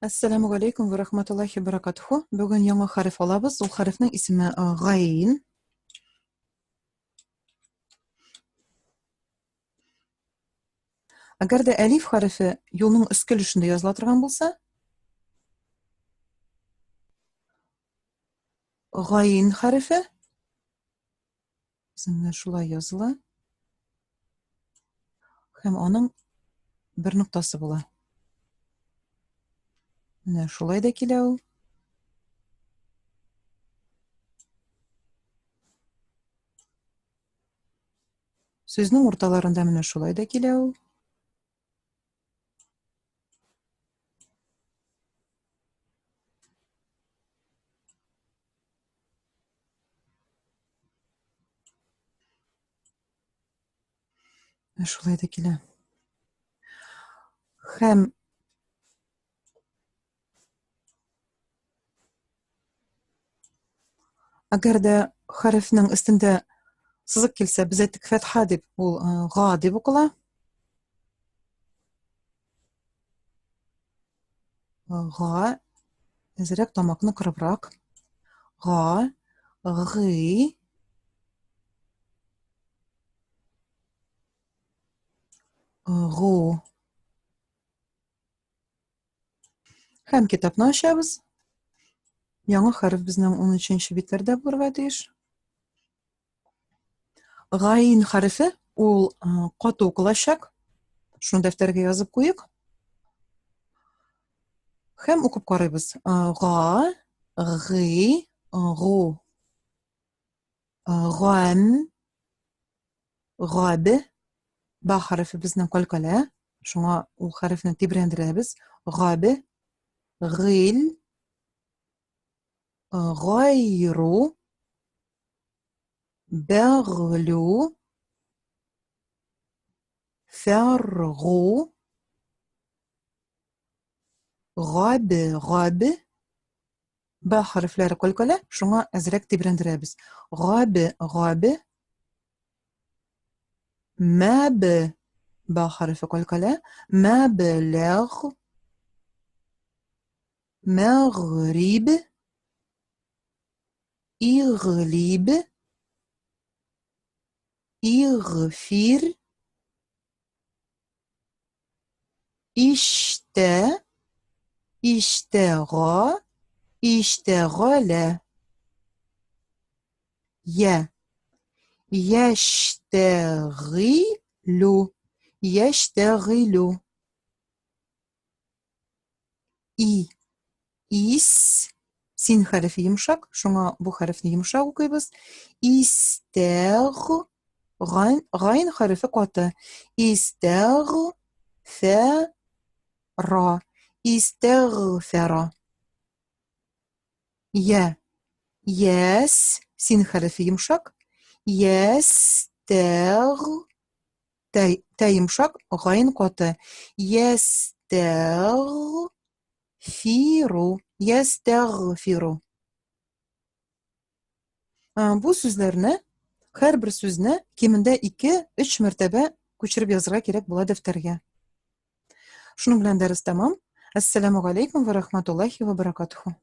Әссәламү галәйкүм вә рахматуллахи вә баракатуху. Бүген яңа хәреф алабыз. Ул хәрефнең исеме гайн. Әгәр дә әлиф хәрефе юлның өске өлешендә языла торган булса, гайн хәрефе Безнең шулай языла. Һәм аның бер ноктасы була. Менә шулай да килә ул. Сүзнең урталарында менә шулай да килә ул. Шулай да килә. Һәм әгәр дә хәрефнең өстендә сызык килсә, без әйттек фәтха дип, ул га дип укыла. Га, әзрәк тамакны кырыбрак. Га, гы, гу. Һәм китапны ачабыз. Яңа хәреф безнең 13 битләрдә булырга тиеш. Гайн хәрефе ул каты укылачак. Шуны дәфтәргә язып куйык. Һәм укып карыйбыз. Га, гы, гу. Гам, габ, ба хәрефе безнең калькалә, шуңа ул хәрефне тибрәндерәбез. Габ, гыйл, гайру, бәгълю, фәргу, габ, габ, Б хәрефләре калькалә, шуңа әзрәк тибрәндерәбез. Габе, габе. Мәбе, Б хәрефе калькалә. Мәбеләг. Мәгъриб. Иглиб. Игъфир. Иштә, иштәга, иштәгалә. Я. Яштәгыйлю, яштәгыйлю. И. Ис. Син хәрефе йомшак, шуңа бу хәрефне йомшак укыйбыз. Истәг. Гайн, гайн хәрефе каты. Истәг. Фә. Ра. Истәгъфәра. Я. Яс. Син хәрефе йомшак. Ястәг. Тә, тә йомшак, гайн каты. Ястәгъ фиру. Ястәгъфиру. Бу сүзләрне, һәрбер сүзне кимендә 2-3 мәртәбә күчереп язырга кирәк була дәфтәргә. Шуның белән дәрес тәмам. Әссәламү галәйкүм вә рахматуллахи вә баракатуху.